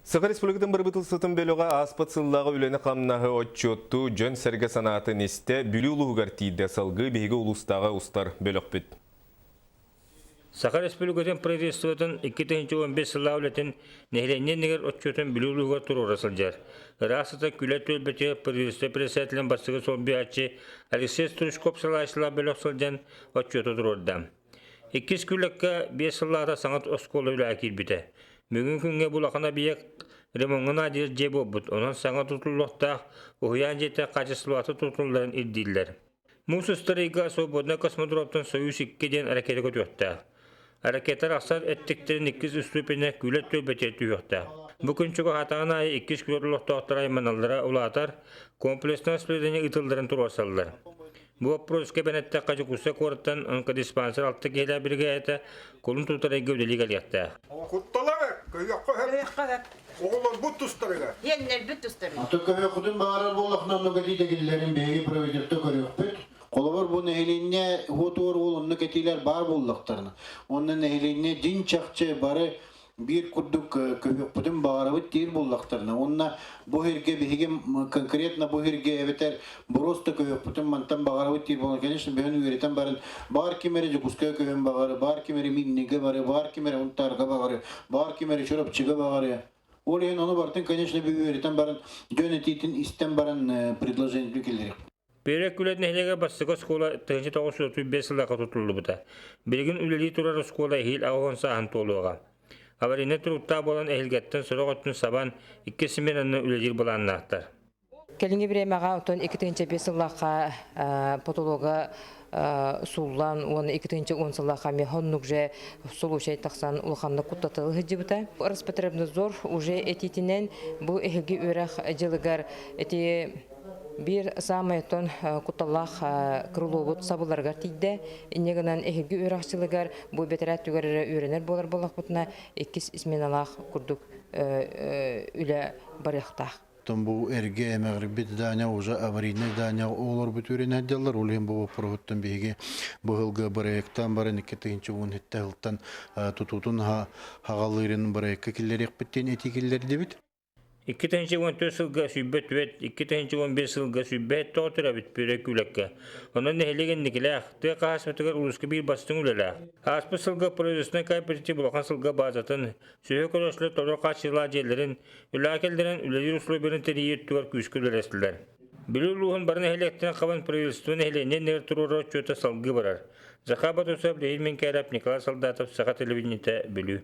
Саха Республикатын бырабыыталыстыбатын бөлөҕө ааспыт сыллааҕы үлэни-хамнаһы отчуоттуу, дьон-сэргэ санаатын истэ Бүлүү улууһугар тиийдэ, салгыы биһиги улуустааҕы устар бөлөхпүт. Саха Республикатын правительствотын 2015 сыллаах үлэтин нэһилиэнньэ иннигэр отчуотун Бүлүү улууһугар туруора сылдьар. Ыраах сытар Күлэ түөлбэтигэр правительство председателин бастакы солбуйааччы Алексей Стручков салайааччылаах бөлөх сылдьан отчуоту туруорда. Иккис күлэккэ 5 сыллааҕыта саҥа оскуола үлэҕэ киирбитэ. Бүгүн күҥҥэ бу улахан объект ремоҥҥа наадыйар дьиэ буолбут, онон саҥа тутуллуохтаах уһуйаан дьиэтэ хаачыстыбата тутулларын ирдииллэр. Муус устар ыйга свободнай космодромтан Союз 2 диэн ракета көтүөхтээх. Ракета тахсар эттиктэрин иккис устуупэнэ күүлэ түөлбэтигэр түһүөхтээх. Бу күн чугаһаатаҕын аайы иккис күөл олохтоохторо айманаллара улаатар, комплекснай обследование ыытылларын туруорсаллар. Бу боппуруоска эбэн эттэххэ, Дьокуускай куораттан онкодиспансер алта киһилээх биригээдэтэ кулун тутар ыйга үлэлии кэлиэхтээх. Кутталар көйөххө Көйөххө оҕолорбут тустарыгар. Иэннэрбит тустарыгар. Аты көйөххүтүн баҕарар буоллахына оннук этии дэгиллэрин биһиги правительство көрүөхпүт. Холобур бу нэһилиэнньэ уотугар уол оннук этиилэр баар буоллахтарына, уонна нэһилиэнньэ дьиҥ чахчы бары биир курдук көһүөхпүтүн баҕарабыт диир буоллахтарына уонна бу сиргэ биһиги конкретно бу сиргэ эбэтэр просто көһүөхпүтүн мантан баҕарабыт диир буолан, конечно, бөһөн үөрэтэн баран баар ким эрэ Дьокуускайга көһөн баҕары, баар ким эрэ Миннигэ бары, баар ким эрэ Унтаарга баҕары, баар ким эрэ Чурапчыга баҕары. Ол иһин ону барытын, конечно, үөрэтэн баран, дьон этиитин истэн баран предложение киллэриэхпит. Пүөрэ Күлэт нэһилиэгэ бастакы оскуола 1935 сылларга тутуллубута. Билигин үлэлии турар оскуола эһиил 80 сааһын туолуоҕа. Аварийнай туруктаах буолан эһилгэттэн сорох өттүн сабан, икки сменаны үлэлиир былааннаахтар. Кэлиҥҥи бириэмэҕэ оттон 2005 сыллаахха потолога сууллан уонна 2010 сыллаахха эмиэ оннук же случай тахсан улаханнык куттатылы сылдьыбыта. Роспотребнадзор уже этиитинэн бу эһиги үөрэх дьылыгар эти Биир саамай оттон кутталлаах крылобут сабылларыгар тиийдэ. Инньэ гынан эһиги үөрэхчилигэр бу бэтэрээт түгэр эрэ үөрэнэр буолар буоллахпытына, иккис сменалаах курдук үлэ барыахтаах. Оттон бу эргэ эмэҕирбит здание уже аварийнай здание оҕолорбут үөрэнэ сылдьаллар. Ол иһин бу боппуруоһуттан биһиги быһылгы бырайыактаан баран 2017 сылтан тутуутун хаҕалыырын бырайыкка киллэриэхпит диэн этии киллэрдибит. 2014 сылга 104, 2015 сылга 107 тоҕо төрөөбүт Пүрэ Күүлэккэ. Онон нэһилиэк инникилээх, тыа хаһаайыстыбатыгар улууска биир бастыҥ үлэлээх. Ааспыт сылга производственнай кооператив улахан сылга баазатын, сүөһү көрөөччүлэр толору хааччыйыылаах дьиэлэрин, үлэҕэ кэллэрэн үлэлиир усулуобуйаны тэрийии өттүгэр күүскэ үлэлэстилэр. Бүлүү улууһун бары нэһилиэктэрин хабан правительство нэһилиэнньэ иннигэр туруорар отчуота салгыы барар. Захар Батусов, Леонид Минкайров, Николай Солдатов, Саха телевидениетэ, Бүлүү.